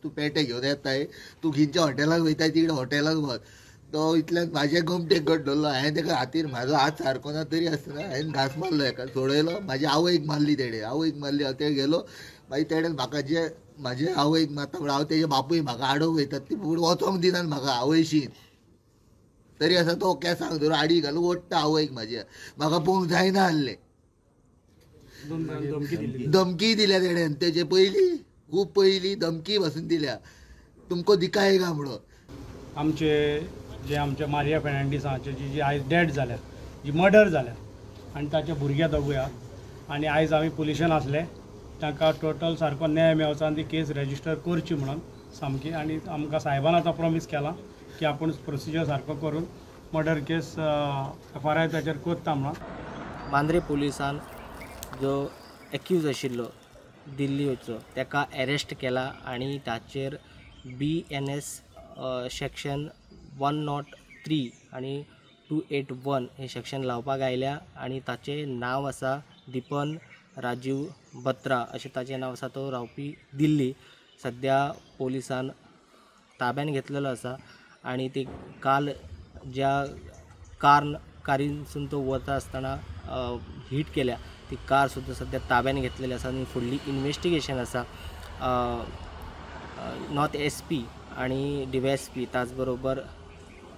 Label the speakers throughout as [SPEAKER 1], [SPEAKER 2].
[SPEAKER 1] तूं पेटे घेवन येताय, तूं खंयच्या हॉटेलाक वयताय तिकडे हॉटेलाक वच. तो इतल्यान म्हाजे गोमटेक घट धरलो. हांवें तेका हातीर म्हाजो हात सारको ना तरी आसतना हांवें घांस मारलो हेका, सोडयलो. म्हाज्या आवयक मारली तेणें, आवयक मारली. हांव ते गेलो मागीर तेणें म्हाका जे म्हाजे आवयक मारता म्हण हांव तेजे बापूय म्हाका आडोवंक वयतात ती फुडें वचोंक दिनात म्हाका आवयशीन. तरी आसा तो केंसांक धरून आडी घालून ओडटा आवयक म्हाज्या, म्हाका पळोवंक जायना आहलें. धमकी दिल्या तेणें तेजे पयलीं, खूब पयलीं धमकी पासून दिल्या, तुमको दिकायगा म्हणून.
[SPEAKER 2] आमचे जे आमच्या मारिया फेर्नांडीस हांचे जी जी आयज डेड जाल्या, जी मर्डर जाल्या आनी ताच्या भुरग्या दोगूया, आनी आयज आमी पुलिशेन आसले तांकां टोटल सारको न्याय मेळचो आनी ती केस रेजिस्टर करची म्हणून सामकी. आनी आमकां साहेबान आतां प्रॉमीस केलां की आपूण प्रोसिजर सारको करून मर्डर केस FRI ताचेर करता म्हणून.
[SPEAKER 3] मांद्रे पुलिसान जो एक्यूज आशिल्लो दिल्लीचो ताका अरेस्ट केला आनी ताचेर BNS section 103 आनी 281 हे सेक्शन लावपाक आयल्या आनी ताचें नांव आसा दीपन राजीव बत्रा अशें ताचें नांव आसा. तो रावपी दिल्ली. सद्या पोलिसान ताब्यान घेतलेलो आसा आनी ती काल ज्या कारीनसून तो वता आसतना हीट केल्या ती कार सुद्दां सद्या ताब्यान घेतलेली आसा आनी फुडली इन्वेस्टिगेशन आसा नॉर्थ SP आनी DYSP त्याचबरोबर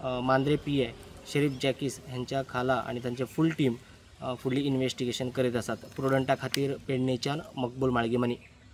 [SPEAKER 3] मांद्रे PI Sharif जॅकीस ह्यांच्या खाला आनी तांचे फूल टीम फुडली इन्वेस्टिगेशन करीत आसात. प्रुडंटा खातीर पेडणेच्यान मकबूल माळगीमनी.